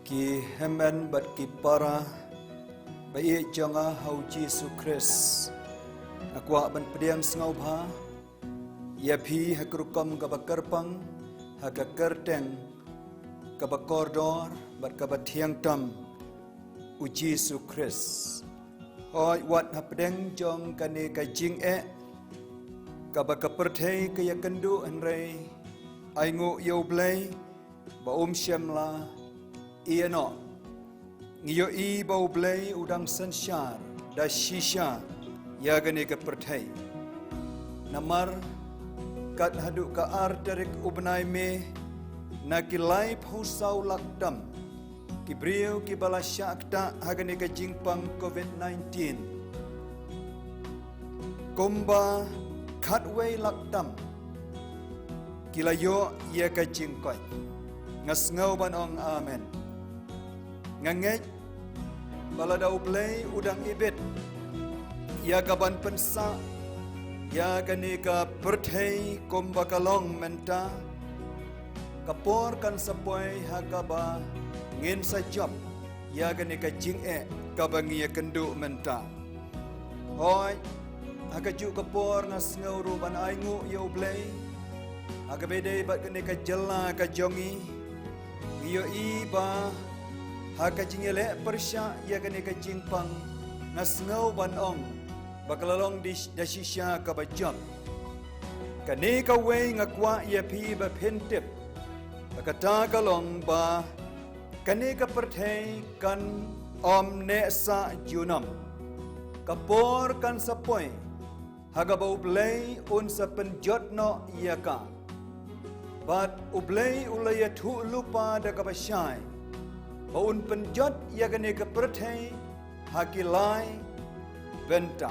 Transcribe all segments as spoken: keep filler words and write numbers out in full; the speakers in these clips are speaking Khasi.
Ki hynmen bad ki para ba ïeit jong nga ha u Jisu Khrist, nga kwah ban pdiang sngewbha ïa phi ha ka rukom kaba kyrpang, ha ka kyrteng kaba kordor bad kaba thiang tam u Jisu Khrist. Hooid, wat hapdeng jong kane ka jingeh kaba ka pyrthei ka ïakynduh, hynrei ainguh ïa U Blei ba um shym la ïehnoh. Ngi ïohi ba U Blei u dang synshar da shisha ïa kane ka pyrthei. Namar kat haduh ka ar tarik u bnai May, na ki laiphew saw lak tam ki briew kiba la shah ktah ha kane ka jingpang covid nineteen. Kumba khatwei lak tam ki la ïoh ïa ka jingkoit. Nga sngew ban ong amen. Nga ngeit ba lada U Blei u dang ibit ïa ka ban pynsah ïa kane ka pyrthei kumba ka long mynta, ka por kan sa poi ha kaba ngin sa jop ïa kane ka jingeh kaba ngi ïakynduh mynta. Hooid, ha kajuh ka por nga sngew ruh ban ainguh ïa U Blei ha kaba ïadei bad kane ka jylla ka jong ngi. Ngi ïohi ba ha ka jingïaleh pyrshah ïa kane ka jingpang, nga sngew ban ong ba ka la long da shisha kaba jop. Kane kawei nga kwah ïa phi ba phin tip, ba kata ka long ba kane ka pyrthei kan ym neh sah junom. Ka por kan sa poi ha kaba U Blei un sa pynjot noh ïa ka. Bad U Blei u la ïathuh lypa da kaba shai ba un pynjot ïa kane ka pyrthei ha ki lai bynta.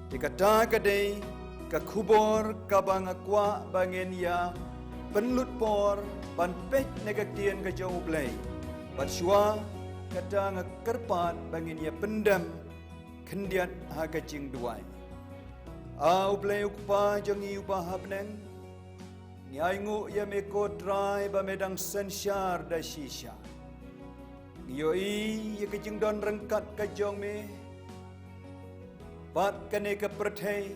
Te kata ka dei ka khubor kaba nga kwah ba ngin ïa pynlut por ban peit na ka ktien ka jong U Blei. Bad shuwa kata nga kyrpad ba ngin ïa pyndem khyndiat ha ka jingduwai. A U Blei U Kpa jong ngi uba ha bneng, ngi ainguh ïa me ko Trai ba me dang synshar da shisha. Ngi ïohi ïa ka jingdon ryngkat ka jong me bad kane ka pyrthei,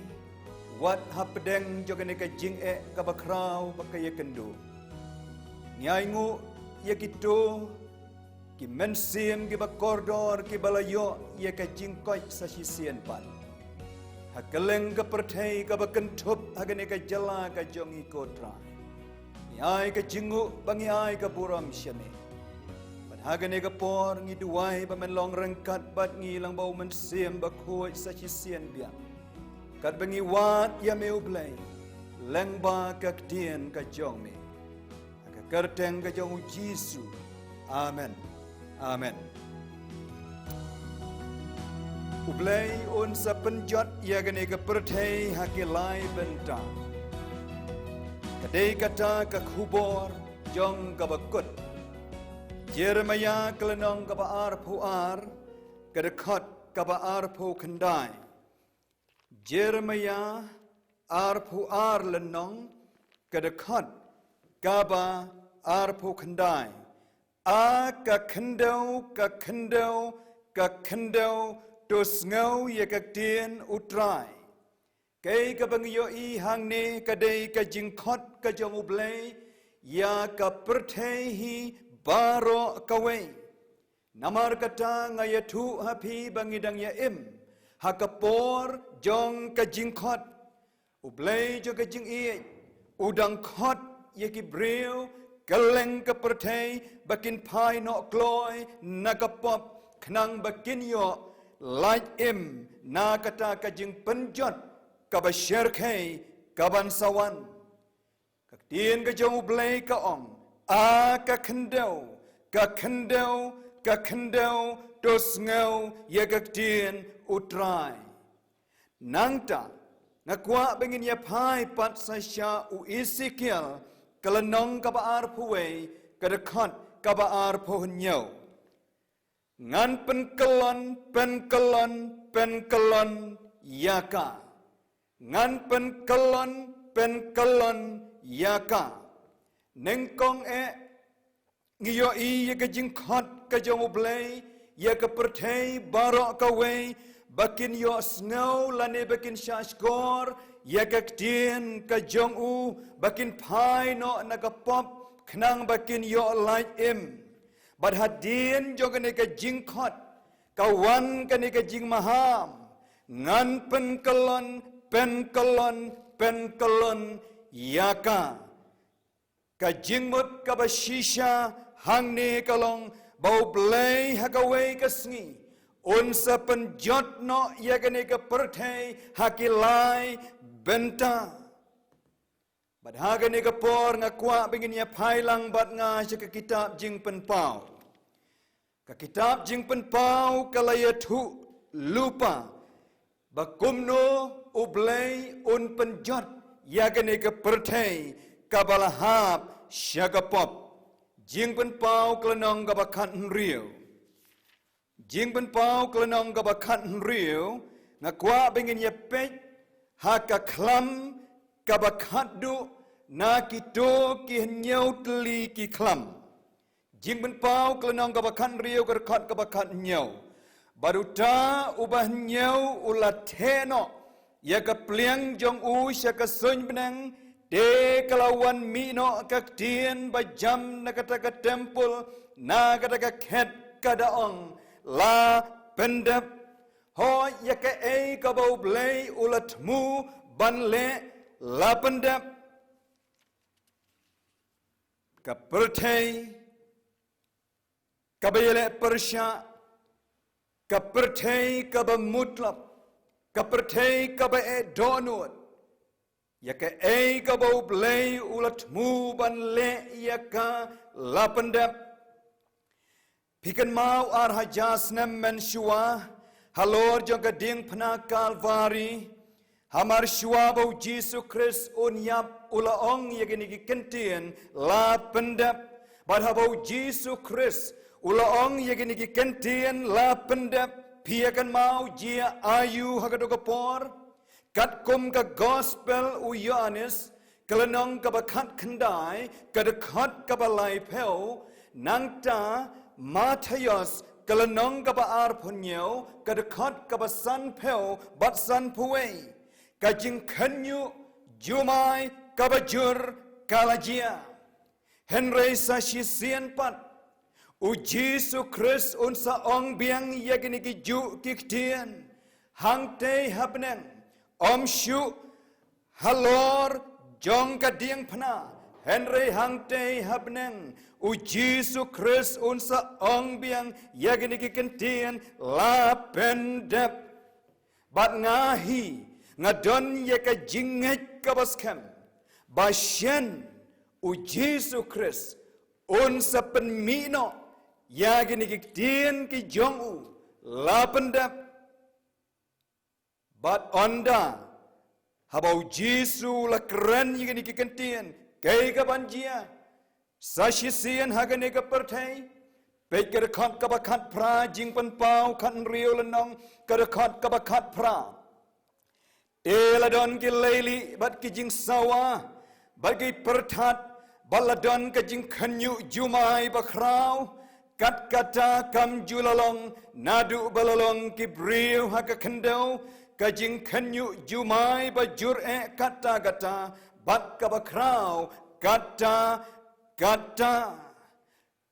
wat hapdeng jong kane ka jingeh kaba khraw ba ka ïakynduh. Ngi ainguh ïa kito ki mynsiem kiba kordor kiba la ïoh ïa ka jingkoit sa shisien pat ha kylleng ka pyrthei kaba kynthup ha kane ka jylla ka jong ngi ko Trai. Ngi ai ka jingnguh ba ngi ai ka burom sha me. Bad ha kane ka por ngi duwai ba men long ryngkat bad ngi lyngba U Mynsiem Bakhuid sa shisien biang, katba ngi wad ïa me U Blei lyngba ka ktien ka jong me. Ha ka kyrteng ka jong U Jisu. Amen. Amen. U Blei un sa pynjot ïa kane ka pyrthei ha ki lai bynta. Ka dei kata ka khubor jong kaba kut. Jeremiah ka lynnong kaba arphew ar, ka dkhot kaba arphew khyndai. Jeremiah arphew ar lynnong, ka dkhot kaba arphew khyndai. A ka khyndew, ka khyndew, ka khyndew, to sngew ïa ka ktien U Trai. Kaei kaba ngi ïohi hangne ka dei ka jingkhot ka jong U Blei ïa ka pyrthei hi baroh kawei. Namar kata nga ïathuh ha phi ba ngi dang ïa im ha ka por jong ka jingkhot. U Blei jong ka jingïeit u dang khot ïa ki briew kylleng ka pyrthei ba kin phai noh kloi na ka pop, khnang ba kin ïoh lait im na kata ka jingpynjot kaba shyrkhei kaban sa wan. Ka ktien ka jong U Blei ka ong, a ka khyndew, ka khyndew, ka khyndew, to sngew ïa ka ktien U Trai. Nangta nga kwah ba ngin ïa phai pat sa sha u Esekiel ka lynnong kaba arphew wei, ka dkhot kaba arphew hynñiew. Ngan pynkyllon, pynkyllon, pynkyllon ïa ka. Ngan pynkyllon, pynkyllon ïa ka. Nyngkong eh Ngi ïohi ïa ka jingkhot ka jong U Blei ïa ka pyrthei baroh kawei, ba kin ïohsngew lane ba kin shahshkor ïa ka ktien ka jong u, ba kin phai noh na ka pop khnang ba kin ïoh lait im. Bad hadien jong kane ka jingkhot ka wan kane ka jingmaham: Ngan pynkyllon, pynkyllon, pynkyllon ïa ka. Ka jingmut kaba shisha hangne ka long ba U Blei ha kawei ka sngi un sa pynjot noh ïa kane ka pyrthei ha ki lai bynta. Bad ha kane ka por nga kwah ba ngin ïa phai lang bad nga sha ka kitab Jingpynpaw. Ka kitab Jingpynpaw ka la ïathuh lypa ba kumno U Blei un pynjot ïa kane ka pyrthei kaba la hap sha ka pop. Jingpynpaw ka lynnong kaba khathynriew. Jingpynpaw ka lynnong kaba khathynriew, nga kwah ba ngin ïa peit ha ka khlam kaba khatduh na kito ki hynñiew tylli ki khlam. Jingpynpaw ka lynnong kaba khathynriew, ka dkhot kaba khathynñiew. Bad uta uba hynñiew u la theh noh ïa ka pliang jong u sha ka suiñ bneng, te ka la wan mih noh ka ktien ba jam na kata ka templ, na kata ka khet, ka da ong: La pyndep. Hooid, ïa kaei kaba U Blei u la thmu ban leh, la pyndep. Ka pyrthei kaba ïaleh pyrshah, ka pyrthei kaba mutlop, ka pyrthei kaba eh dohnud, ïa kaei kaba U Blei u la thmu ban leh ïa ka, la pyndep. Phi kynmaw, ar hajar snem mynshuwa, halor jong ka diengphna Kalvari, hamar shuwa ba U Jisu Khrist un ïap, u la ong ïa kine ki kyntien: La pyndep. Bad haba U Jisu Khrist u la ong ïa kine ki kyntien: La pyndep, phi ïa kynmaw jia aïu ha kato ka por? Katkum ka Gospel u Ïoannis, ka lynnong kaba khatkhyndai, ka dkhot kaba laiphew, nangta Mathaios, ka lynnong kaba arphew hynñiew, ka dkhot kaba sanphew bad sanphew wei. Ka jingkhynñiuh jumai kaba jur ka la jia. Hynrei sa shisien pat, U Jisu Khrist un sa ong biang ïa kine ki juh ki ktien: Hangtei ha bneng, ym shuh halor jong ka diengphna, hynrei hangtei ha bneng, U Jisu Khrist un sa ong biang ïa kine ki kyntien: La pyndep. Bad nga hi, nga don ïa ka jingngeit kaba skhem ba shen U Jisu Khrist un sa pynmih noh ïa kine ki ktien ki jong u: La pyndep. Bad ynda haba U Jisu u la kren ïa kine ki kyntien, kaei kaban jia? Sa shisien ha kane ka pyrthei, peit ka dkhot kaba khatphra, Jingpynpaw khathynriew lynnong, ka dkhot kaba khatphra. Te la don ki leilieh bad ki jingsawa bad ki pyrthat, bad la don ka jingkhynñiuh jumai bakhraw. Kat kata kam ju la long naduh ba la long ki briew ha ka khyndew, ka jingkhynñiuh jumai ba jur eh katta katta, bad kaba khraw katta katta.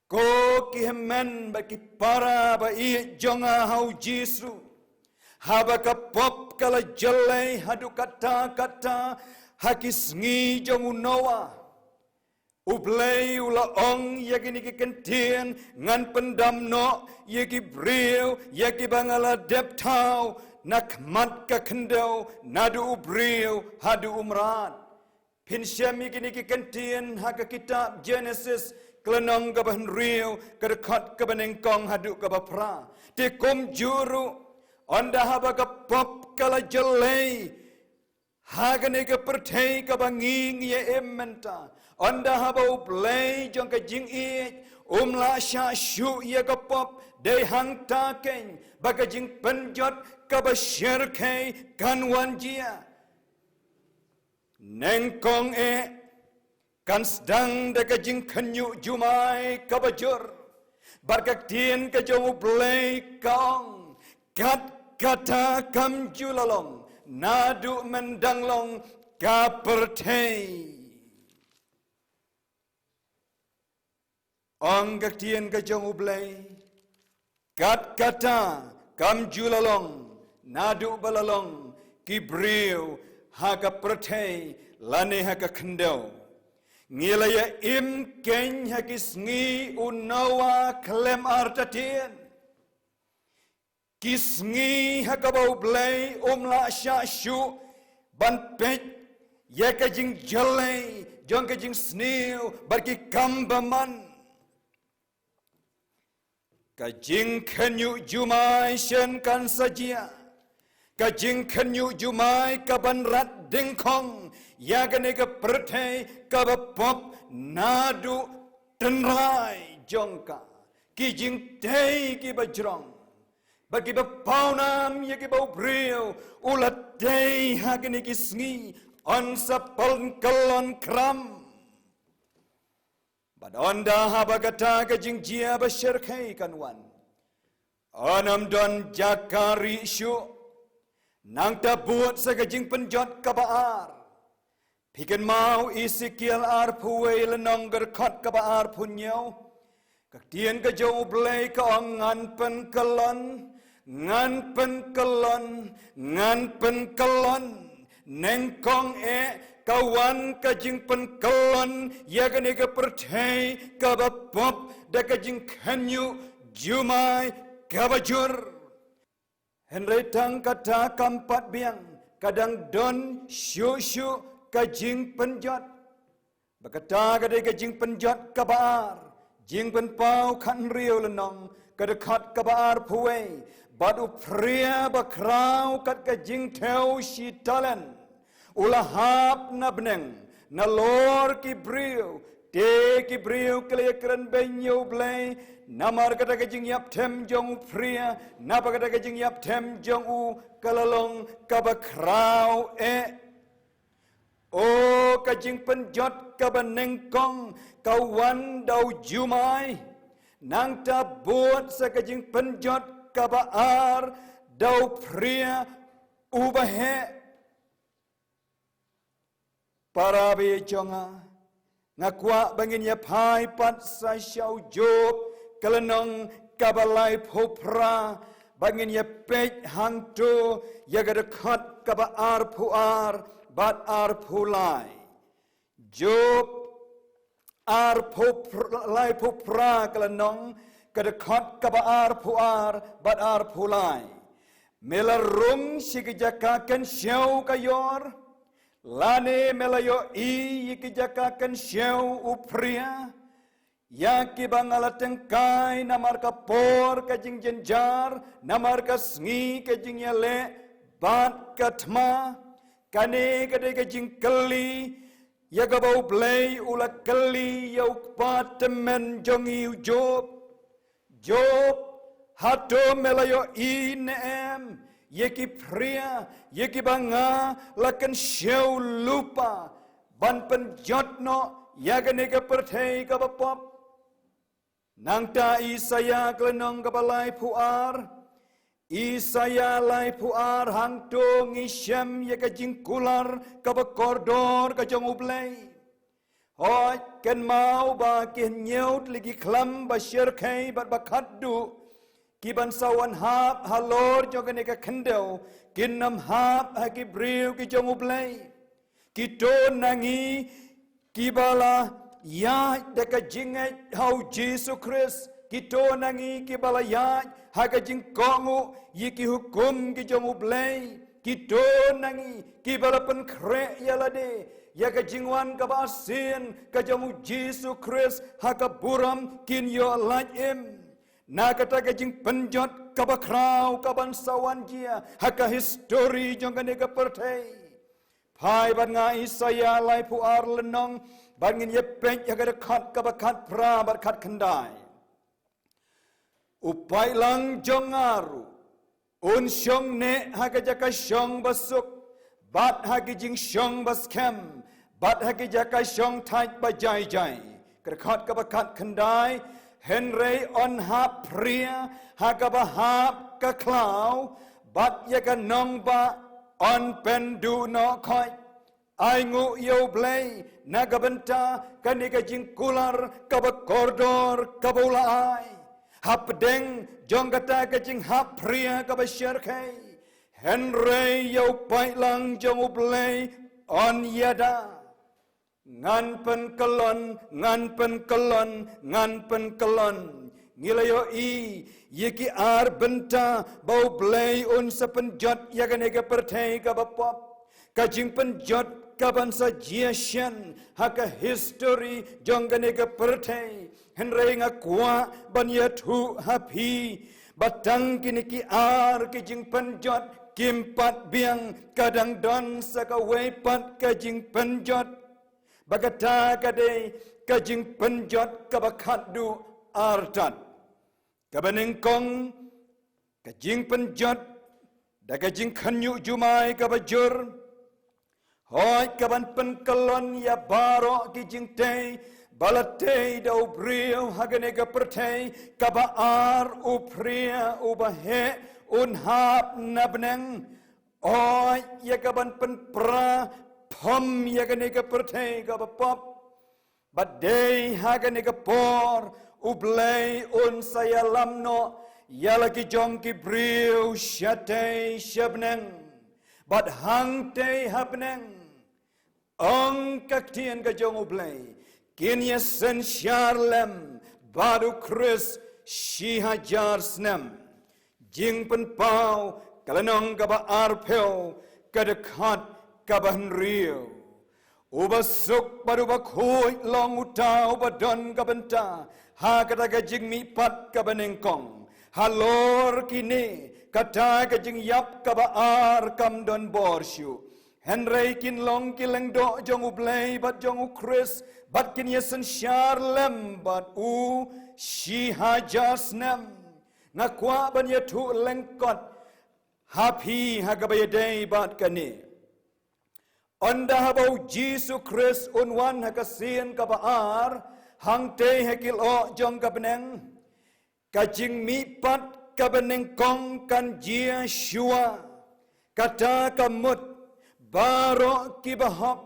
Ko ki hynmen bad ki para ba ïeit jong nga ha U Jisu, haba ka pop ka la jyllei haduh katta katta ha ki sngi jong u Noah, U Blei u la ong ïa kine ki kyntien: Ngan pyndam noh ïa ki briew ïa kiba nga la dep thaw na khmat ka khyndew, naduh u briew haduh u mrad. Phin shem ïa kine ki kyntien ha ka kitab Jenesis, ka lynnong kaba hynriew, ka dkhot kaba nyngkong haduh kaba phra. Te kumjuh ruh, ynda haba ka pop ka la jyllei ha kane ka pyrthei kaba ngi ngi ïa im mynta, ynda haba U Blei jong ka jingïeit um lah shah shuh ïa ka pop, dei hangta keiñ ba ka jingpynjot kaba shyrkhei kan wan jia. Nyngkong eh, kan sdang da ka jingkhynñiuh jumai kaba jur. Bad ka ktien ka jong U Blei ka ong, kat kata kam ju la long naduh myndang long ka pyrthei. Ong ka ktien ka jong U Blei, kat kata kam ju la long naduh ba la long ki briew ha ka pyrthei lane ha ka khyndew. Ngi la ïa im keiñ ha ki sngi u Noah khlem artatien. Ki sngi ha kaba U Blei um lah shah shuh ban peit ïa ka jingjyllei jong ka jingsniew bad ki kam bymman. Ka jingkhynñiuh jumai shen kan sa jia. Ka jingkhynñiuh jumai kaban rat dyngkhong ïa kane ka pyrthei kaba pop naduh tynrai jong ka. Ki jingtei kiba jrong bad kiba pawnam ïa kiba u briew u la tei ha kine ki sngi, yn sa pynkyllon khram. Bad ynda haba kata ka jingjia ba shyrkhei kan wan, yn ym don jaka rieh shuh. Nangta bud sa ka jingpynjot kaba ar. Phi kynmaw Esekiel arphew wei lynnong, ka dkhot kaba arphew hynñiew. Ka ktien ka jong U Blei ka ong, ngan pynkyllon, ngan pynkyllon, ngan pynkyllon. Nyngkong eh ka wan ka jingpynkyllon ïa kane ka pyrthei kaba pop da ka jingkhynñiuh jumai kaba jur. Hynrei tang kata kam pat biang, ka dang don shuh shuh ka jingpynjot. Ba kata ka dei ka jingpynjot kaba ar. Jingpynpaw khathynriew lynnong, ka dkhot kaba arphew wei. Bad u phria ba khraw kat ka jingthew shi talent u la hap na bneng nalor ki briew. Te ki briew ki la ïakren beiñ ïa U Blei namar kata ka jingïapthem jong u phria, namar kata ka jingïapthem jong u ka la long kaba khraw eh. O ka jingpynjot kaba nyngkong ka wan da u jumai. Nangta bud sa ka jingpynjot kaba ar da u phria uba heh. Para bangeit jong nga, nga kwah ba ngin ïa phai pat sa sha u Job, ka lynnong kaba laiphew phra, ba ngin ïa peit hangto ïa ka dkhot kaba arphew ar bad arphew lai. Job arphew phra, laiphew phra ka lynnong, ka dkhot kaba arphew ar bad arphew lai. Me la rung sha ki jaka kynshew ka ïor, lane me la ïohi ïa ki jaka kynshew u phria? Ïa kiba nga la tyngkai namar ka por ka jingjynjar, namar ka sngi ka jingïaleh bad ka thma. Kane ka dei ka jingkylli ïa kaba U Blei u la kylli ïa u kpa tymmen jong ngi u Job. Job, hato me la ïohi ne em ïa ki phria, ïa kiba nga la kynshew lypa ban pynjot noh ïa kane ka pyrthei kaba pop? Nangta Isaïah ka lynnong kaba laiphew ar. Isaïah laiphew ar, hangto ngi shem ïa ka jingkular kaba kordor ka jong U Blei. Hooid, kynmaw ba ki hynñiew tylli ki khlam ba shyrkhei bad ba khatduh, ki ban sa wan hap halor jong kane ka khyndew, kin ym hap ha ki briew ki jong U Blei. Kito na ngi kiba la ïaid da ka jingngeit ha u Jisu Khrist, kito na ngi kiba la ïaid ha ka jingkohnguh ïa ki hukum ki jong U Blei, kito na ngi kiba la pynkhreh ïa lade ïa ka jingwan kaba arsien ka jong u Jisu Khrist ha ka burom, kin ïoh lait im na kata ka jingpynjot kaba khraw kaban sa wan jia ha ka histori jong kane ka pyrthei. Phai bad nga Isaïah laiphew ar lynnong, bad ngin ïa peit ïa ka dkhot kaba khatphra bad khatkhyndai. U paidlang jong nga ruh un shong neh ha ka jaka shong ba suk, bad ha ki jingshong ba skhem, bad ha ki jaka shong thait ba jai jai. Ka dkhot kaba khatkhyndai, hynrei yn hap phria ha kaba hap ka khlaw, bad ïa ka nongbah yn pynduh noh khoit. Ai nguh ïa U Blei na ka bynta kane ka jingkular kaba kordor kaba u la ai. Hapdeng jong kata ka jinghap phria kaba shyrkhei, hynrei ïa u paidlang jong U Blei yn ïada. Ngan pynkyllon, ngan pynkyllon, ngan pynkyllon. Ngi la ïohi ïa ki ar bynta ba U Blei un sa pynjot ïa kane ka pyrthei kaba pop. Ka jingpynjot kaban sa jia shen ha ka history jong kane ka pyrthei. Hynrei nga kwah ban ïathuh ha phi ba tang kine ki ar ki jingpynjot kim pat biang, ka dang don sa kawei pat ka jingpynjot. Ba kata ka dei ka jingpynjot kaba khatduh artat. Kaba nyngkong, ka jingpynjot da ka jingkhynñiuh jumai kaba jur. Hooid, kaban pynkyllon ïa baroh ki jingtei ba la tei da u briew ha kane ka pyrthei, kaba ar, u phria, uba heh, un hap na bneng. Hooid, ïa kaban pynpra phom ïa kane ka pyrthei kaba pop. Bad dei ha kane ka por U Blei un sa ïalam noh ïa la ki jong ki briew shatei shabneng. Bad hangtei habneng, ong ka ktien ka jong U Blei, kin ïa synshar lem bad U Khrist shi hajar snem. Jingpynpaw, ka lynnong kaba arphew, ka dkhot kaba hynriew. Uba suk bad uba khuid long uta uba don ka bynta ha kata ka jingmihpat kaba nyngkong. Halor kine, kata ka jingïap kaba ar kam don bor shuh. Hynrei kin long ki lyngdoh jong U Blei bad jong U Khrist, bad kin ïa synshar lem bad u shi hajar snem. Nga kwah ban ïathuh lyngkot ha phi ha kaba ïadei bad kane. Ynda haba U Jisu Khrist un wan ha ka sien kaba ar, hangtei ha ki lyoh jong ka bneng, ka jingmihpat kaba nyngkong kan jia shuwa. Kata ka mut, baroh kiba hok,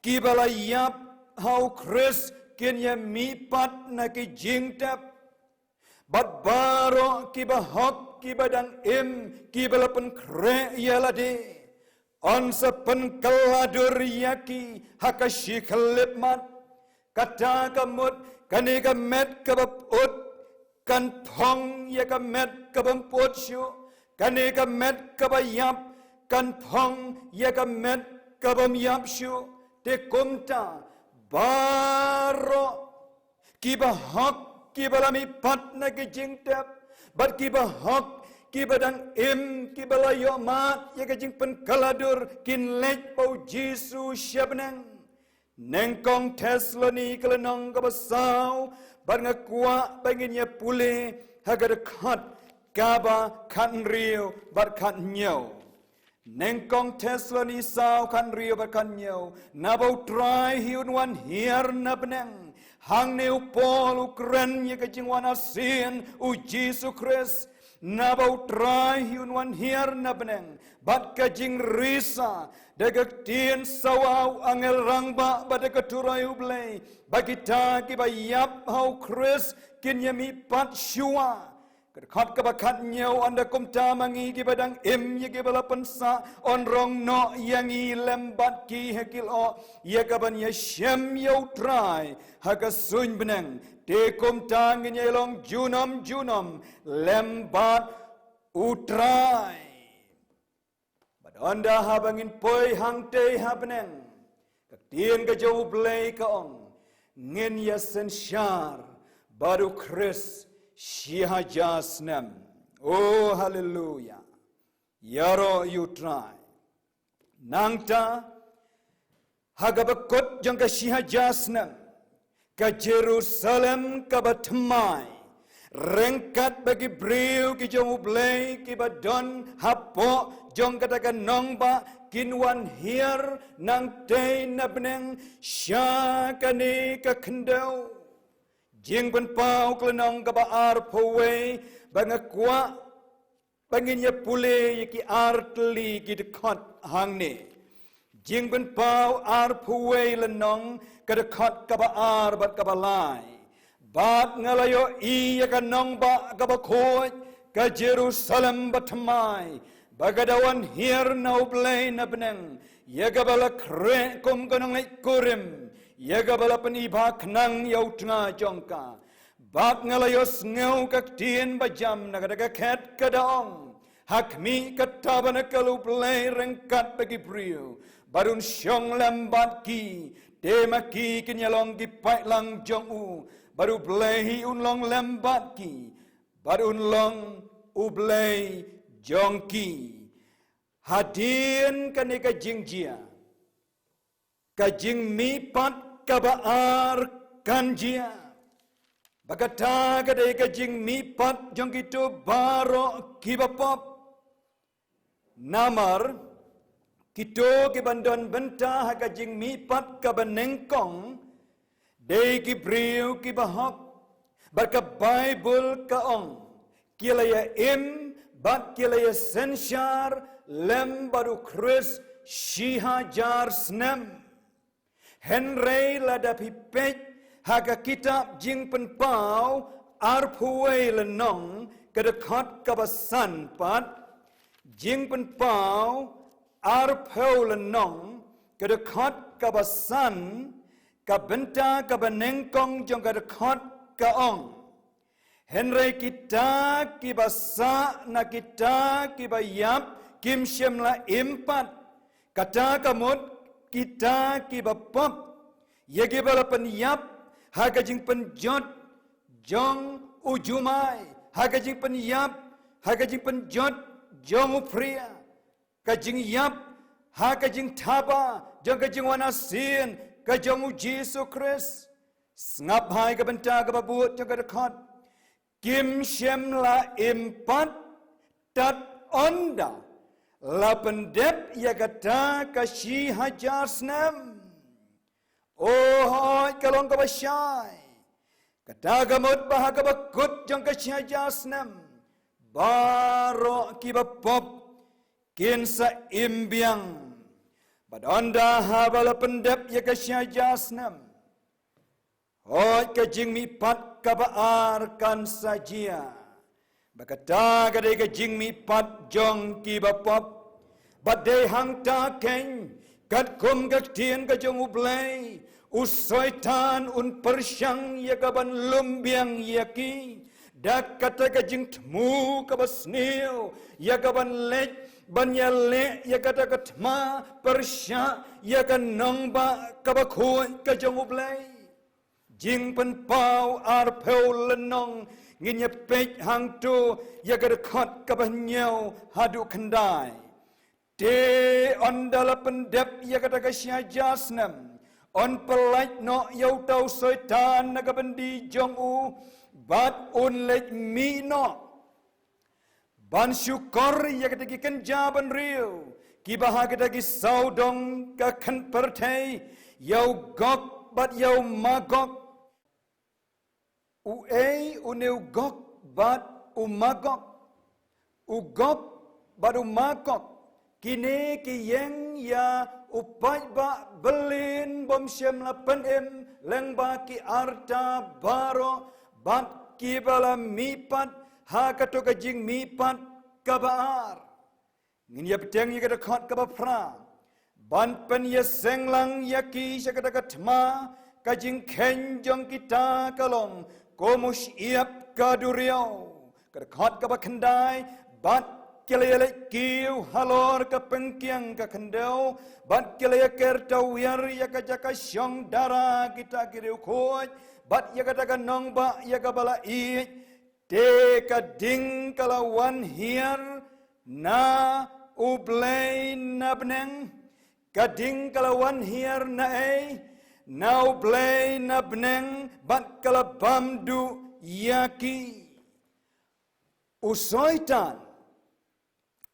kiba la ïap ha U Khrist kin ïa mihpat na ki jingtep. Bad baroh kiba hok, kiba dang im, kiba la pynkhreh ïa lade, yn sa pynkylla dur ïa ki ha ka shi khyllipmat. Kata ka mut, kane ka met kaba pyut kan phong ïa ka met kaba ym pyut shuh, kane ka met kaba ïap kan phong ïa ka met kaba ym ïap shuh. Te kumta, baroh kiba hok, kiba la mihpat na ki jingtep, bad kiba hok, kiba dang im, kiba la ïohmad ïa ka jingpynkylla dur, kin leit bad U Jisu sha bneng. Nyngkong Thessaloni ka lynnong kaba saw, bad nga kwah ba ngin ïa pule ha ka dkhot kaba khathynriew bad khathynñiew. Nyngkong Thessaloni saw, khathynriew bad khathynñiew. Naba U Trai hi un wan hiar na bneng. Hangne u Paul u kren ïa ka jingwan arsien U Jisu Khrist. Naba U Trai hi un wan hiar na bneng bad ka jingrisa, da ka ktien sawa u angel rangbah bad da ka turoi U Blei, ba kita kiba ïap ha U Khrist kin ïa mihpat shuwa. Ka dkhot kaba khathynñiew, ynda kumta ma ngi kiba dang im ïa kiba la pynsah, yn rong noh ïa ngi lem bad ki ha ki lyoh, ïa kaban ïashem ïa U Trai ha ka suiñ bneng. Te kumta ngin ïa long junom junom lem bad U Trai. Bad ynda haba ngin poi hangtei ha bneng, ka ktien ka jong U Blei ka ong, ngin ïa synshar bad U Khrist shi hajar snem. Oh, haleluya. Ïaroh ïa U Trai. Nangta, ha kaba kut jong ka shi hajar snem, ka Jerusalem kaba thymmai, ryngkat bad ki briew ki jong U Blei kiba don hapoh jong kata ka nongbah kin wan hiar nangtei na bneng sha kane ka khyndew. Jingpynpaw ka lynnong kaba arphew wei, ba nga kwah ba ngin ïa pule ïa ki artylli ki dkhot hangne. Jingpynpaw arphew wei lynnong, ka dkhot kaba ar bad kaba lai. Bad nga la ïohi ïa ka nongbah kaba khuid, ka Jerusalem bathymmai, ba ka da wan hiar na U Blei na bneng, ïa kaba la khreh kum ka nongleit kurim, ïa kaba la pynibha khnang ïa u tnga jong ka. Bad nga la ïohsngew ka ktien ba jam na kata ka khet, ka da ong: Ha khmih ka tabernakl U Blei ryngkat bad ki briew, bad un shong lem bad ki, te ma ki kin ïa long ki paidlang jong u, bad U Blei hi un long lem bad ki, bad un long U Blei jong ki. Hadien kane ka jingjia, ka jingmihpat kaba ar kan jia. Ba kata ka dei ka jingmihpat jong kito baroh kiba pop. Namar kito kiban don bynta ha ka jingmihpat kaba nyngkong, dei ki briew kiba hok. Bad ka Baibl ka ong, ki la ïa im bad ki la ïa synshar lem bad U Khrist shi hajar snem. Hynrei lada phi peit ha ka kitab Jingpynpaw arphew wei lynnong, ka dkhot kaba san pat. Jingpynpaw arphew lynnong, ka dkhot kaba san, ka bynta kaba nyngkong jong ka dkhot ka ong: Hynrei kita kiba sah na kita kiba ïap kim shym la im pat, kata ka mut kita kiba pop, ïa kiba la pynïap ha ka jingpynjot jong u jumai, ha ka jingpynïap, ha ka jingpynjot jong u phria, ka jingïap ha ka jingthaba jong ka jingwan arsien ka jong U Jisu Khrist. Sngap bha ïa ka bynta kaba bud jong ka dkhot: Kim shym la im pat tad ynda la pyndep ïa kata ka shi hajar snem. O hooid, ka long kaba shai. Kata ka mut ba ha kaba kut jong ka shi hajar snem, baroh kiba pop kin sa im biang. Bad ynda haba la pyndep ïa ka shi hajar snem, hooid, ka jingmihpat kaba ar kan sa jia. Ba kata ka dei ka jingmihpat jong kiba pop. Bad dei hangta keiñ, katkum ka ktien ka jong U Blei, u Soitan un pyrshang ïa ka ban lum biang ïa ki da kata ka jingthmu kaba sniew, ïa ka ban leit ban ïaleh ïa kata ka thma pyrshah ïa ka nongbah kaba khuid ka jong U Blei. Jingpynpaw arphew lynnong, ngin ïa peit hangto ïa ka dkhot kaba hynñiew haduh khyndai. Te ynda la pyndep ïa kata ka shi hajar snem, yn pyllait noh ïa uta u Soitan na ka byndi jong u, bad un leit mih noh ban shukor ïa kita ki kynja bynriew kiba ha kita ki sawdong ka kynpyrthei, ïa u Gog bad ïa u Magog. Uei une u Gog bad u Magog? U Gog bad u Magog, kine ki ïeng ïa u paidbah byllien bym shym la pynim lyngba ki arta baroh, bad kiba la mihpat ha kato ka jingmihpat kaba ar. Ngin ïa bteng ïa ka dkhot kaba phra: Ban pynïaseng lang ïa ki sha kata ka thma ka jingkheiñ jong kita ka long kum u shyiap ka duriaw. Ka dkhot kaba khyndai: Bad ki la ïaleit kiew halor ka pyngkiang ka khyndew, bad ki la ïaker tawiar ïa ka jaka shong dara kita ki riewkhuid, bad ïa kata ka nongbah ïa kaba la ïeit. Te ka ding ka la wan hiar na U Blei na bneng. Ka ding ka la wan hiar na ei? Na U Blei na bneng, bad ka la bam duh ïa ki. U Soitan,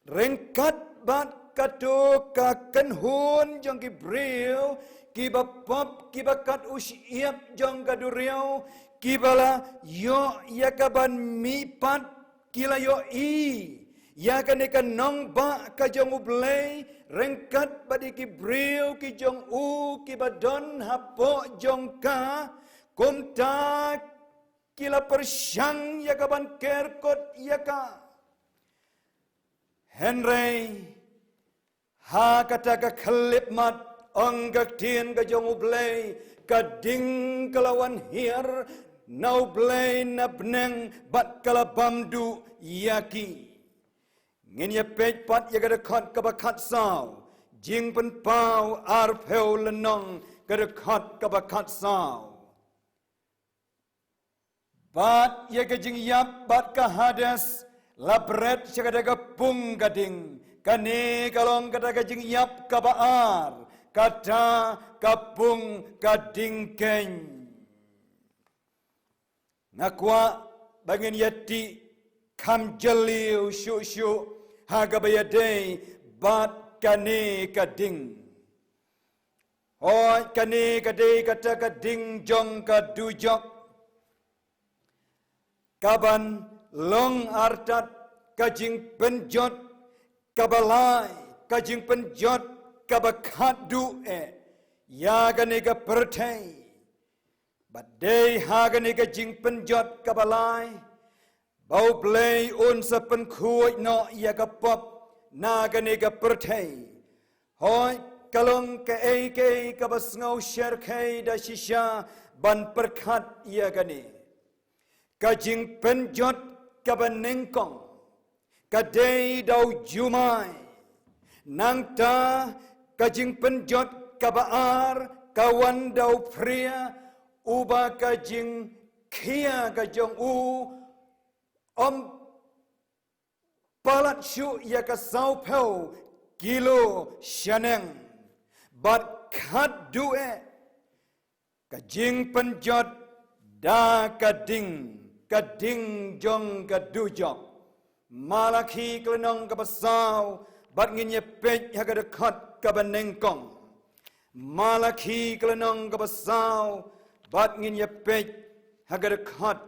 ryngkat bad kato ka kynhun jong ki briew kiba pop, kiba kat u shyiap jong ka duriaw, kiba la ïoh ïa ka ban mihpat, ki la ïohi ïa kane ka nongbah ka jong U Blei ryngkat bad ïa ki briew ki jong u kiba don hapoh jong ka. Kumta ki la pyrshang ïa ka ban ker kut ïa ka. Hynrei ha kata ka khyllipmat, ong ka ktien ka jong U Blei, ka ding ka la wan hiar na U Blei na bneng bad ka la bam duh ïa ki. Ngin ïa peit pat ïa ka dkhot kaba khatsaw, Jingpynpaw arphew lynnong, ka dkhot kaba khatsaw. Bad ïa ka jingïap bad ka Hades la bret sha kata ka pung ka ding. Kane ka long kata ka jingïap kaba ar, kata ka pung ka ding keiñ. Nga kwah ba ngin ïa tih kham jylliew shuh shuh ha kaba ïadei bad kane ka ding. Hooid, kane ka dei kata ka ding jong ka dujok, kaban long artat ka jingpynjot kaba lai, ka jingpynjot kaba khatduh eh ïa kane ka pyrthei. Bad dei ha kane ka jingpynjot kaba lai ba U Blei un sa pynkhuid noh ïa ka pop na kane ka pyrthei. Hooid, ka long kaei kaei kaba sngew syrkhei da shisha ban pyrkhat ïa kane. Ka jingpynjot kaba nyngkong ka dei da u jumai. Nangta ka jingpynjot kaba ar ka wan da u phria, uba ka jingkhia ka jong u ym palat shuh ïa ka sawphew kilo shaneng. Bad khatduh eh ka jingpynjot da ka ding, ka ding jong ka dujok. Malakhi ka lynnong kaba saw, bad ngin ïa peit ha ka dkhot kaba nyngkong. Malakhi ka lynnong kaba saw, bad ngin ïa peit ha ka dkhot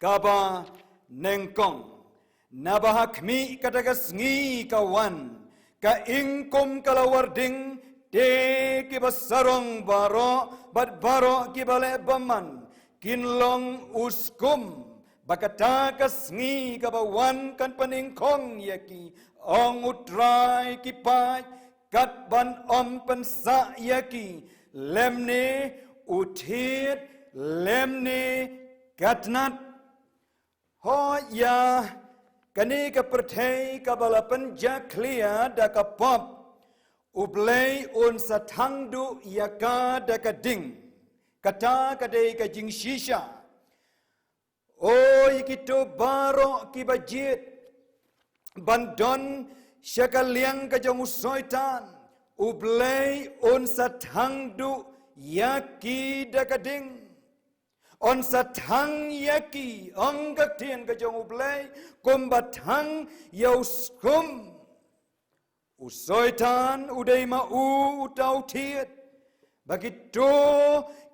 kaba nyngkong. Naba ha khmih kata ka sngi ka wan, ka ïingkum ka la warding, te kiba sarong baroh bad baroh kiba leh bymman kin long u skum, ba kata ka sngi kaba wan kan pynïngkhong ïa ki, ong U Trai ki paid, kat ban ym pynsah ïa ki, lymne u thied, lymne ka tnat. Hooid, ïa kane ka pyrthei kaba la pynjakhlia da ka pop, U Blei un sa thang duh ïa ka da ka ding. Kata ka dei ka jingshisha. O ïa kito baroh kiba jied ban don sha ka liang ka jong u Soitan, U Blei un sa thang duh ïa ki da ka ding. Un sa thang ïa ki, ong ka ktien ka jong U Blei, kumba thang ïa u skum. U Soitan u dei ma u uta u thied. Ba kito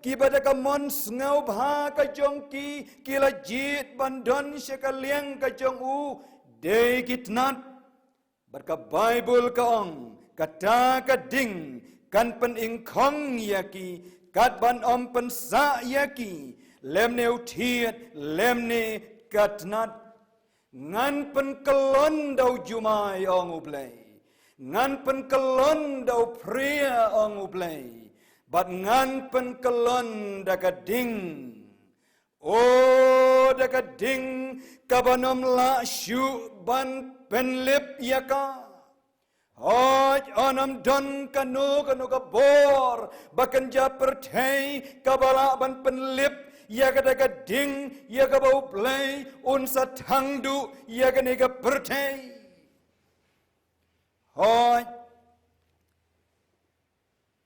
kiba da ka mon sngewbha ka jong ki, ki la jied ban don sha ka liang ka jong u, dei ki tnat. Bad ka Baibl ka ong, kata ka ding kan pynïngkhong ïa ki, kat ban ym pynsah ïa ki, lymne u thied, lymne ka tnat. Ngan pynkyllon da u jumai, ong U Blei. Ngan pynkyllon da u phria, ong U Blei. Bad ngan pynkyllon da ka ding. O da ka ding kaban ym lah shuh ban pynlip ïa ka. Hooid, un ym don kano kano ka bor ba kynja pyrthei kaba lah ban pynlip ïa kata ka ding, ïa kaba U Blei un sa thang duh ïa kane ka pyrthei. Hooid,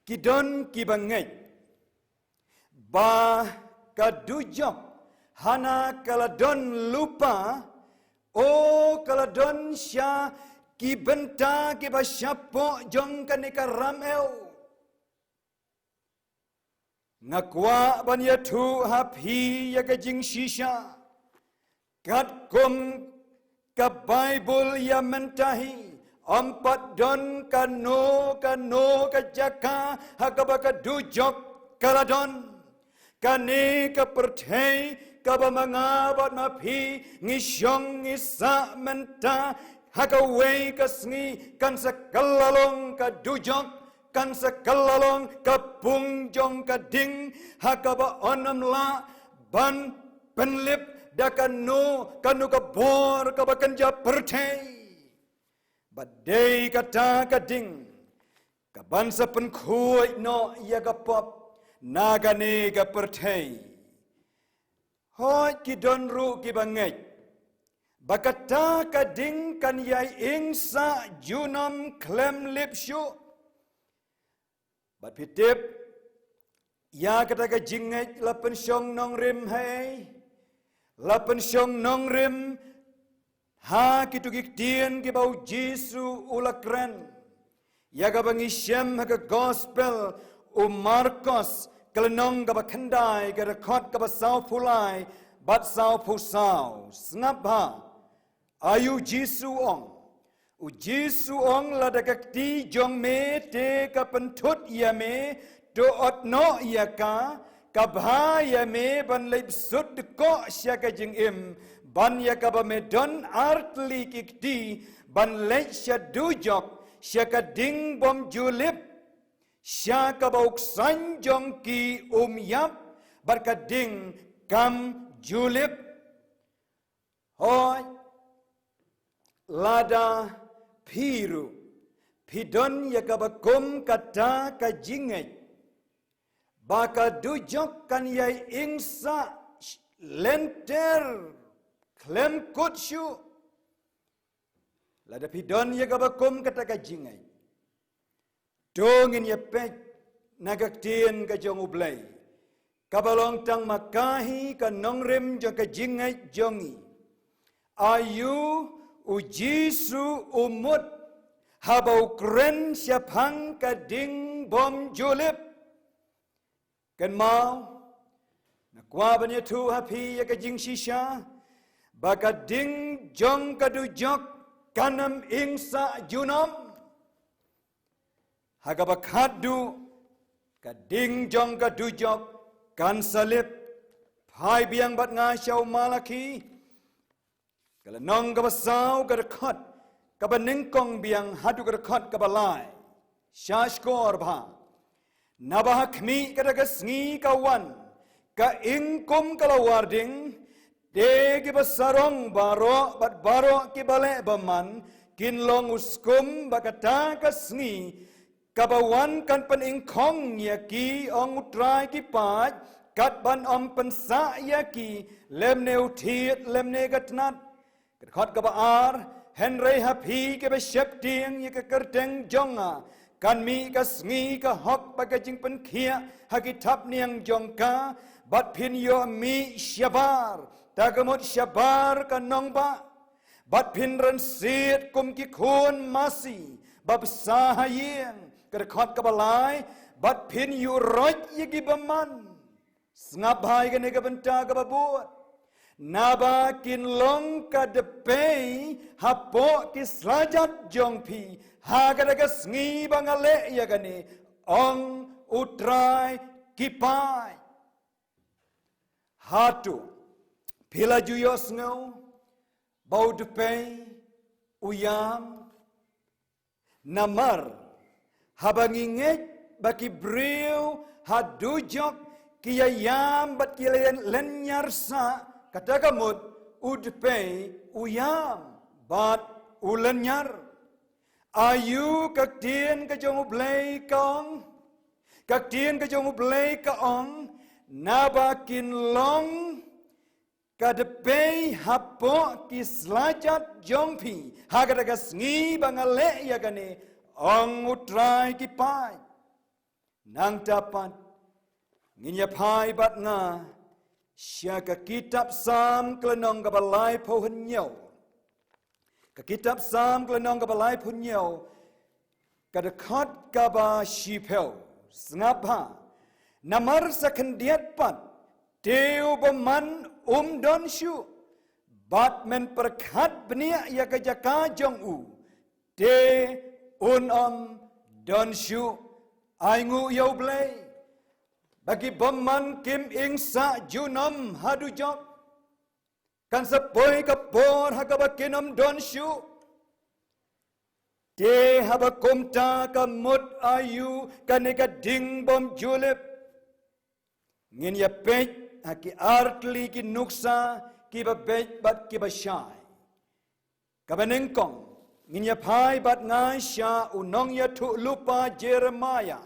ki don kiba ngeit ba ka dujok hana ka la don lypa, o ka la don sha ki bynta kiba shapoh jong kane ka ram ew. Nga kwah ban ïathuh ha phi ïa ka jingshisha. Katkum ka Baibl ïa mynta hi, ym pat don kano kano ka jaka ha kaba ka dujok ka la don. Kane ka pyrthei kaba ma nga bad ma phi ngi shong ngi sah mynta ha kawei ka sngi kan sa kylla long ka dujok, kan sa kylla long ka pung jong ka ding ha kaba yn ym lah ban pynlip da kano kano ka bor kaba kynja pyrthei. Bad dei kata ka ding kaban sa pynkhuid noh ïa ka pop na kane ka pyrthei. Hooid, ki don ruh kiba ngeit ba kata ka ding kan ïai ing sah junom khlem lip shuh. Bad phi tip, ïa kata ka jingngeit la pynshong nongrim ha ei? La pynshong nongrim ha kitu ki ktien kiba u Jisu u la kren, ïa kaba ngi shem ha ka Gospel u Markos, ka lynnong kaba khyndai, ka dkhot kaba sawphew lai bad sawphew saw. Sngap bha. Aïu u Jisu u ong? U Jisu u ong, lada ka kti jong me te ka pynthut ïa me, to ot noh ïa ka, ka bha ïa me ban leit bsut dkoh sha ka jingim, ban ïa kaba me don artylli ki kti, ban leit sha dujok, sha ka ding bym ju lip, sha kaba u ksain jong ki um ïap, bad ka ding kam ju lip. Hooid, lada phi ruh phi don ïa kaba kum kata ka jingngeit ba ka dujok kan ïai ing sah lynter khlem kut shuh. Lada phi don ïa kaba kum kata ka jingngeit, to ngin ïa peit na ka ktien ka jong U Blei, kaba long tang ma ka hi ka nongrim jong ka jingngeit jong ngi. Aïu u Jisu u mut haba u kren shaphang ka ding bym ju lip? Kynmaw, nga kwah ban ïathuh ha phi ïa ka jingshisha ba ka ding jong ka dujok kan ym ing sah junom. Ha kaba khatduh, ka ding jong ka dujok kan sa lip. Phai biang bad nga sha u Malakhi, ka lynnong kaba saw, ka dkhot kaba nyngkong biang haduh ka dkhot kaba lai. Sngap shuwa bha. Naba ha khmih kata ka sngi ka wan, ka ing kum ka lawar ding, te kiba sarong baroh bad baroh kiba leh bymman kin long u skum ba kata ka sngi kaba wan kan pynïngkhong ïa ki, ong U Trai ki paid, kat ban ym pynsah ïa ki, lymne u thied lymne ka tnat. Ka dkhot kaba ar, hynrei ha phi kiba sheptieng ïa ka kyrteng jong nga, kan mih ka sngi ka hok bad ka jingpynkhiah ha ki thapniang jong ka, bad phin ïoh mih shabar, ta ka mut shabar ka nongbah. Bad phin rynsied kum ki khun masi ba bsa ha ïing. Ka dkhot kaba lai, bad phin ïuhroit ïa ki bymman. Sngap bha ïa kane ka bynta kaba bud. Naba kin long ka dpei hapoh ki slajat jong phi ha kata ka sngi ba nga leh ïa kane, ong U Trai ki paid. Hato phi la ju ïohsngew ba u dpei u ïam? Namar haba ngi ngeit ba ki briew ha dujok ki ïa ïam bad ki ïa lynñiar sah, kata ka mut u dpei u ïam bad u lynñiar. Aïu ka ktien ka jong U Blei ka ong? Ka ktien ka jong U Blei ka ong, naba kin long ka dpei hapoh ki slajat jong phi ha kata ka sngi ba nga leh ïa kane, ong U Trai ki paid. Nangta pat ngin ïa phai bad nga sha ka kitab Salm ka lynnong kaba laiphew hynñiew, Ka kitab Salm ka lynnong kaba laiphew hynñiew, ka dkhot kaba shiphew. Sngap bha. Namar sa khyndiat pat, te u bymman um don shuh, bad men pyrkhat bniah ïa ka jaka jong u, te un ym don shuh. Ai nguh ïa U Blei ba ki bymman kim ïeng sah junom ha dujok. Kan sa poi ka por ha kaba kin ym don shuh. Te haba kumta ka mut aïu kane ka ding bym ju lip? Ngin ïa peit ha ki artylli ki nuksa kiba beit bad kiba shai. Kaba nyngkong, ngin ïa phai bad ngai sha u nongïathuhlypa Jeremiah.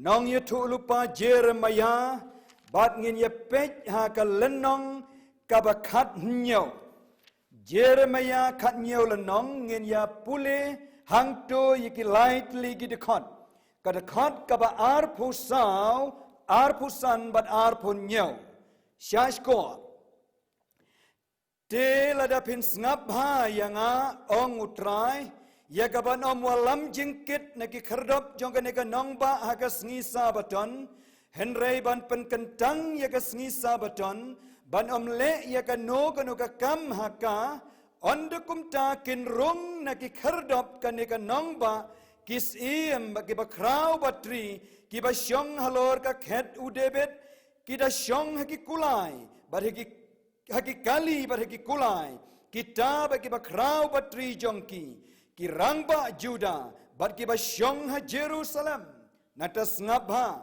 Nongïathuhlypa Jeremiah, bad ngin ïa peit ha ka lynnong kaba khathynñiew. Jeremiah khathynñiew lynnong, ngin ïa pule hangto ïa ki laitylli ki dkhot. Ka dkhot kaba arphew saw, arphew san bad arphew hynñiew. Sha shkor. Te lada phin sngap bha ïa nga, ong U Trai, ïa kaban ym wallam jingkit na ki khyrdop jong kane ka nongbah ha ka sngi Sabbaton, hynrei ban pynkyntang ïa ka sngi Sabbaton, ban ym leh ïa kano kano ka kam ha ka, ynda kumta kin rung na ki khyrdop kane ka nongbah ki syiem kiba khraw batri, kiba shong halor ka khet u David, ki da shong ha ki kulai bad ha ki ha ki kali bad ha ki kulai, kita bad kiba khraw batri jong ki, ki rangbah Judah bad kiba shong ha Jerusalem. Nangta sngap bha,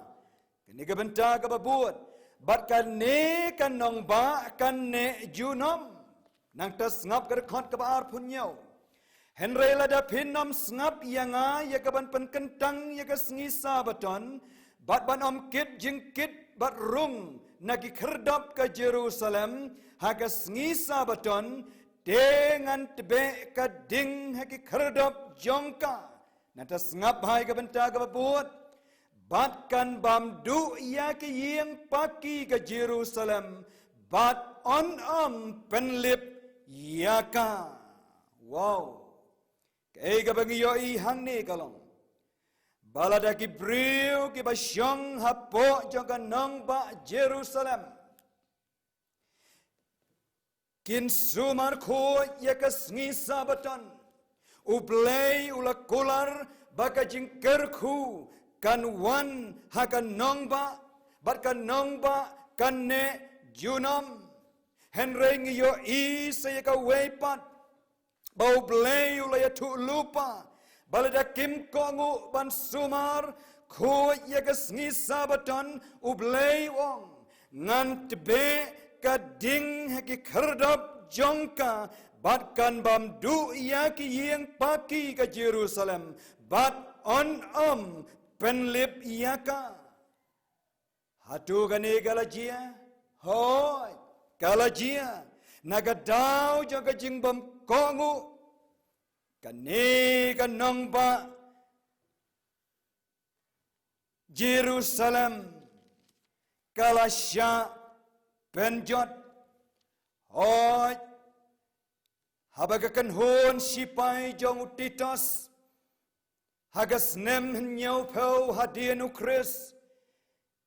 kane ka bynta kaba bud, bad kane ka nongbah kan neh junom. Nangta sngap ka dkhot kaba arphew hynñiew. Hynrei lada phin ym sngap ïa nga ïa kaban pynkyntang ïa ka sngi Sabbaton, bad ban ym kit jingkit bad rung na ki khyrdop ka Jerusalem ha ka sngi Sabbaton, te ngan tbeh ka ding ha ki khyrdop jong ka. Nangta sngap bha ïa ka bynta kaba bud, bad kan bam duh ïa ki ïing paki ka Jerusalem, bad yn ym pynlip ïa ka. Wow. Kaei kaba ngi ïohi hangne ka long ba lada ki briew kiba shong hapoh jong ka nongbah Jerusalem kin sumar khuid ïa ka sngi Sabbaton, U Blei u la kular ba ka jingkyrkhu kan wan ha ka nongbah, bad ka nongbah kan neh junom. Hynrei ngi ïohi sa ïa kawei pat ba U Blei u la ïathuhlypa ba lada kim kohnguh ban sumar khuid ïa ka sngi Sabbaton, U Blei u ong, ngan tbeh ka ding ha ki khyrdop jong ka, bad kan bam duh ïa ki ïing paki ka Jerusalem, bad yn ym pynlip ïa ka. Hato kane ka la jia? Hooid, ka la jia. Na ka daw jong ka jingbym kohnguh, kane ka nongbah Jerusalem ka la shah pynjot. Hooid, haba ka kynhun shipai jong u Titus ha ka snem hynñiewphew hadien U Khrist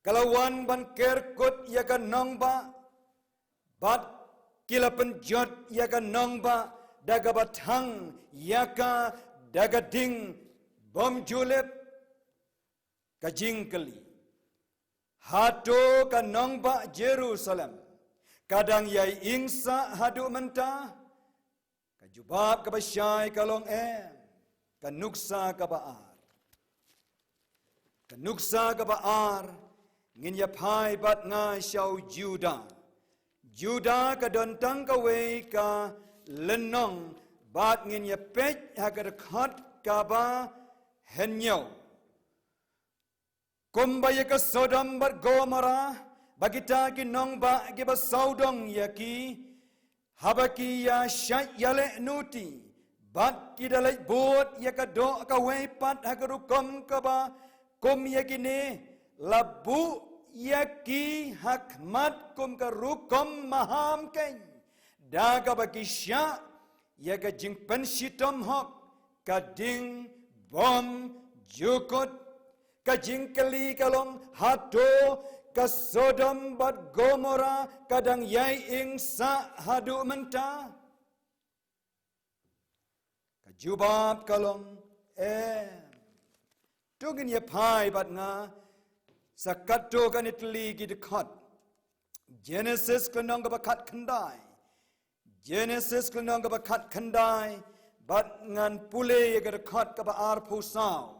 ka la wan ban ker kut ïa ka nongbah, bad ki la pynjot ïa ka nongbah da kaba thang ïa ka da ka ding bym ju lip. Ka jingkylli, hato ka nongbah Jerusalem ka dang ïai ïeng sah haduh mynta? Ka jubab kaba shai ka long em. Ka nuksa kaba ar. Ka nuksa kaba ar, ngin ïa phai bad nga sha u Judah. Judah ka don tang kawei ka lynnong, bad ngin ïa peit ha ka dkhot kaba hynñiew. Kumba ïa ka Sodom bad Gomorrah, ba kita ki nongbah kiba sawdong ïa ki, haba ki ïa shait ïaleh nuti, bad ki da leit bud ïa ka doh kawei pat ha ka rukom kaba kum ïa kine, la buh ïa ki ha khmat kum ka rukom maham keiñ, da kaba ki shah ïa ka jingpynshitom hok, ka ding bym jukut. Ka jingkylli ka long, hato ka Sodom bad Gomorrah ka dang ïai ing sah haduh mynta? Ka jubab ka long, em. To ngin ïa phai bad nga sha katto katne tylli ki dkhot. Genesis ka lynnong kaba khatkhyndai. Genesis ka lynnong kaba khatkhyndai, bad ngan pule ïa ka dkhot kaba arphew saw.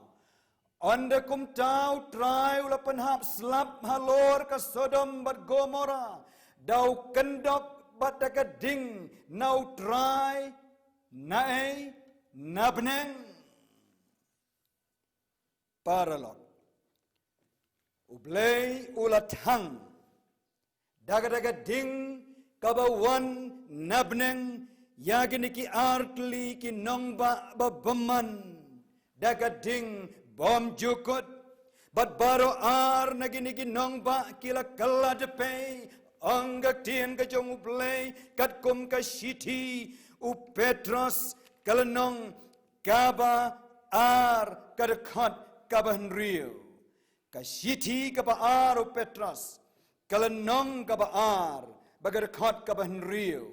Ynda kumta U Trai u la pynhap slap halor ka Sodom bad Gomorrah da u kyndok bad da ka ding na U Trai, na ei, na bneng. Paralok, U Blei u la thang da ka, da ka ding kaba wan na bneng ïa kine ki artylli ki nongbah ba bymman da ka ding bym jukut. Bad baroh ar na kine ki nongbah ki la kylla dpei, ong ka ktien ka jong U Blei katkum ka shithi U Petros ka lynnong kaba ar ka dkhot kaba hynriew. Ka shithi kaba ar U Petros ka lynnong kaba ar bad ka dkhot kaba hynriew.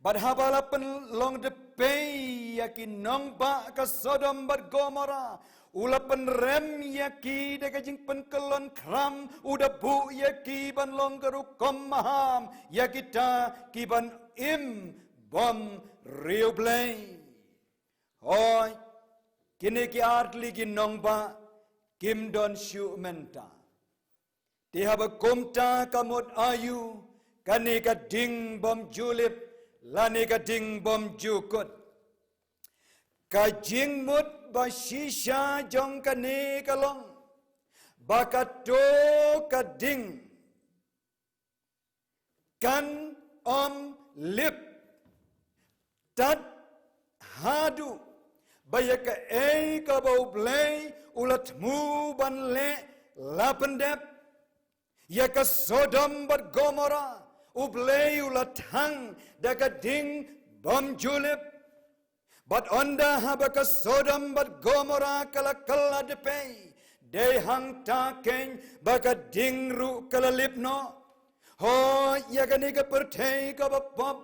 Bad haba la pynlong dpei ïa ki nongbah ka Sodom bad Gomorrah, u la pynrem ïa ki da ka jingpynkyllon khram, u da buh ïa ki ban long ka rukom maham ïa kita ki ban im bym riewblei. Hooid, kine ki artylli ki nongbah kim don shuh mynta. Te haba kumta ka mut aïu kane ka ding bym ju lip lane ka ding bym ju kut? Ka jingmut ba shisha jong kane ka long ba kato ka ding kan ym lip tad haduh ba ïa kaei kaba U Blei u la thmu ban leh la pyndep. Ïa ka Sodom bad Gomorrah U Blei u la thang da ka ding bym ju lip. Bad ynda haba ka Sodom bad Gomorrah ka la kylla dpei, dei hangta keiñ ba ka ding ruh ka la lip noh. Hooid, ïa kane ka pyrthei kaba pop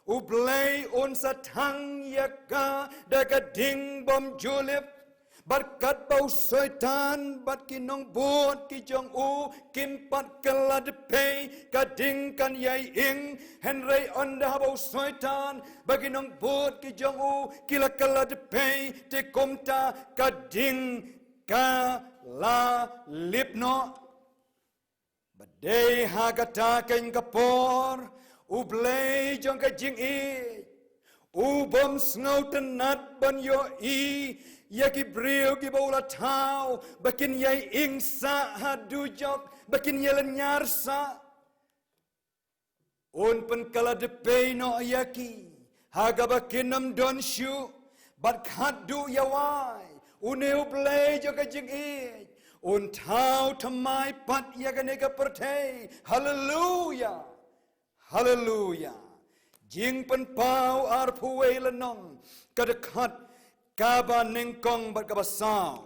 U Blei un sa thang ïa ka da ka ding bym ju lip. Bad katba u Soitan bad ki nongbud ki jong u kim pat kylla dpei, ka ding kan ïai ing. Hynrei ynda haba u Soitan bad ki nongbud ki jong u ki la kylla dpei, te kumta ka ding ka la lip noh. Bad dei ha kata keiñ ka por U Blei jong ka jingïeit u bym sngewtynnad ban ïohi ïa ki briew kiba u la thaw ba kin ïai ing sah ha dujok, ba kin ïalynñiar sah. Un pynkylla dpei noh ïa ki ha kaba kin ym don shuh. Bad khatduh ïa wai une U Blei jong ka jingïeit un thaw thymmai pat ïa kane ka pyrthei. Haleluya. Haleluya. Jingpynpaw arphew wei lynnong, ka dkhot kaba nyngkong bad kaba saw.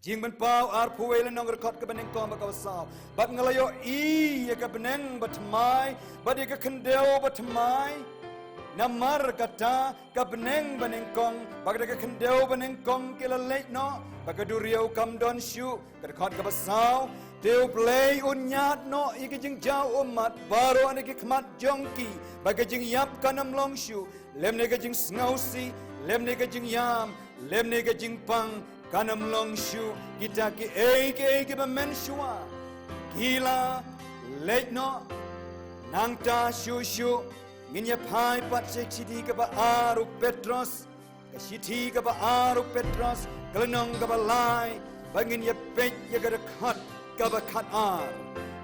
Jingpynpaw arphew wei lynnong, ka dkhot kaba nyngkong bad kaba saw. Bad nga la ïohi ïa ka bneng bathymmai bad ïa ka khyndew bathymmai. Namar kata ka bneng banyngkong bad kata ka khyndew banyngkong ki la leit noh, bad ka duriaw kam don shuh. Ka dkhot kaba saw. Te U Blei un ñiad noh ïa ki jingjaw ummat baroh na ki khmat jong ki, bad ka jingïap kan ym long shuh, lymne ka jingsngewsih, lymne ka jingïam, lymne ka jingpang kan ym long shuh. Kita kiei kiei kiba mynshuwa ki la leit noh. Nangta shuh shuh ngin ïa phai pat sha ka shithi kaba ar u Petros, ka shithi kaba ar u Petros, ka lynnong kaba lai, ba ngin ïa peit ïa ka dkhot kaba khatar.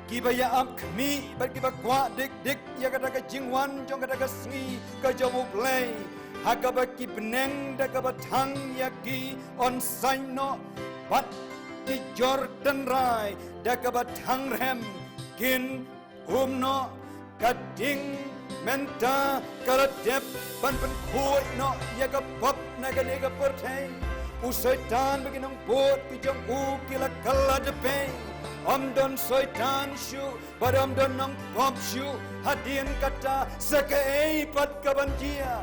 Kiba ïa ap khmih bad kiba kwah dik dik ïa kata ka jingwan jong kata ka sngi ka jong U Blei, ha kaba ki bneng da kaba thang ïa ki yn saiñ noh, bad ki jor tynrai da kaba thang rhem kin um noh. Ka ding Mynta ka la dep ban pynkhuid noh ïa ka pop na kane ka pyrthei. U Soitan bad ki nongbud ki jong u ki la kylla dpei. Ym don Soitan shuh bad ym don nongpop shuh. Hadien kata sa kaei pat ka ban jia?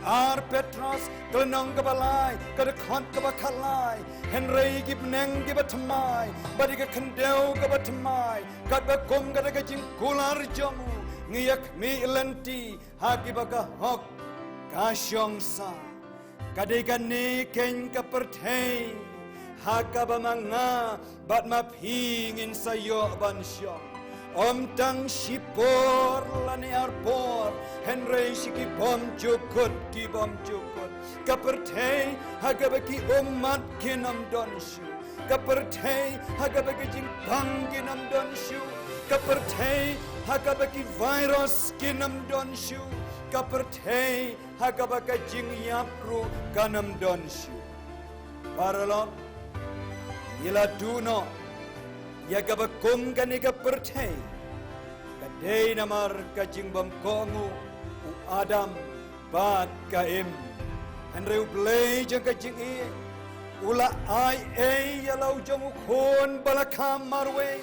Ar Petros ka lynnong kaba lai, ka dkhot kaba khatlai. Hynrei ki bneng kiba thymmai bad ïa ka khyndew kaba thymmai, katba kum kata ka jingkular jong u, ngi ïakhmih lynti ha kiba ka hok ka shong sah. Ka dei kane keiñ ka pyrthei ha kaba ma nga bad ma phi ngin sa ïoh ban shong. Ym tang shipor lane arpor, hynrei sha ki bymjukut ki bymjukut. Ka pyrthei ha kaba ki ummat kin ym don shuh. Ka pyrthei ha kaba ki jingpang kin ym don shuh. Ka pyrthei ha kaba ki virus kin ym don shuh. Ka pyrthei ha kaba ka jingïap ruh kan ym don shuh. Paralok, ngi la duh noh ïa kaba kum kane ka pyrthei. Ka dei namar ka jingbymkohnguh u Adam bad ka Im. Hynrei U Blei jong ka jingïeit u la ai ei ïa la u jong u Khun ba la kha marwei,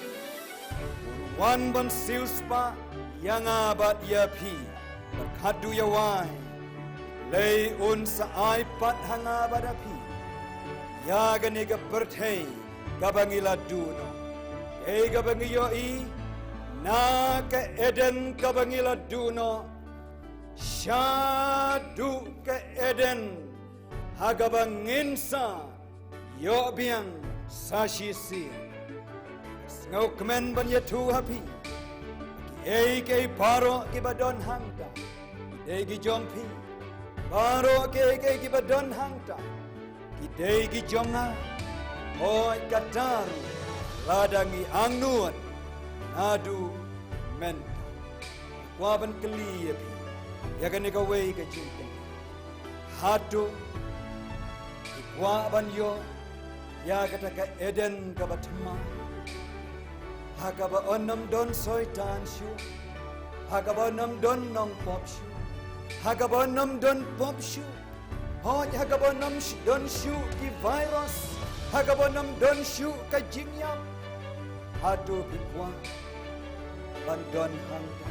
un wan ban siewspah ïa nga bad ïa phi. Bad khadduh ïa wai, lei un sa ai pat ha nga bad ha phi ïa kane ka pyrthei kaba ngi la duh noh. Ei kaba ngi ïohi na ka Eden kaba ngi la duh noh, shaduh ka Eden ha kaba ngin sa ïoh biang sa shisien. Sngewkmen ban ïathuh ha phi, kiei kiei baroh kiba don hangta ki dei ki jong phi. Baroh kiei kiei kiba don hangta ki dei ki jong nga. Hooid, kata ruh lada ngi angnud naduh mynta. Kwah ban kylli ïa phi ïa kane kawei ka jingkylli. Hato phi kwah ban ïoh ïa kata ka Eden kaba thymmai, ha kaba un ym don Soitan shuh, ha kaba un ym don nongpop shuh, ha kaba un ym don pop shuh? Hooid, ha kaba un ym sh-, don shuh ki virus, ha kaba un ym don shuh ka jingïap. Hato phi kwah ban don hangta?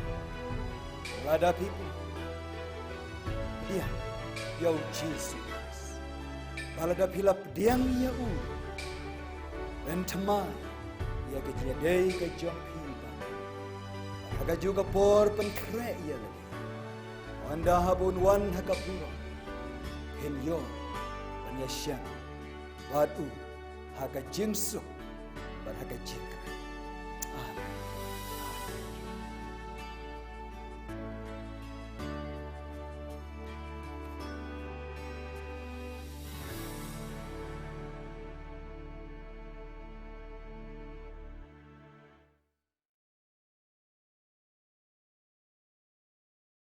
Lada phi kwah, pdiang ïa U Jisu Khrist. Ba lada phi la pdiang ïa u, pynthymmai ïa ka jingïadei ka jong phi bad u. Ha kajuh ka por pynkhreh ïa lade. Ynda haba un wan ha ka burom, phin ïoh ban ïashem bad u ha ka jingsuk bad ha ka jingkyrkhu.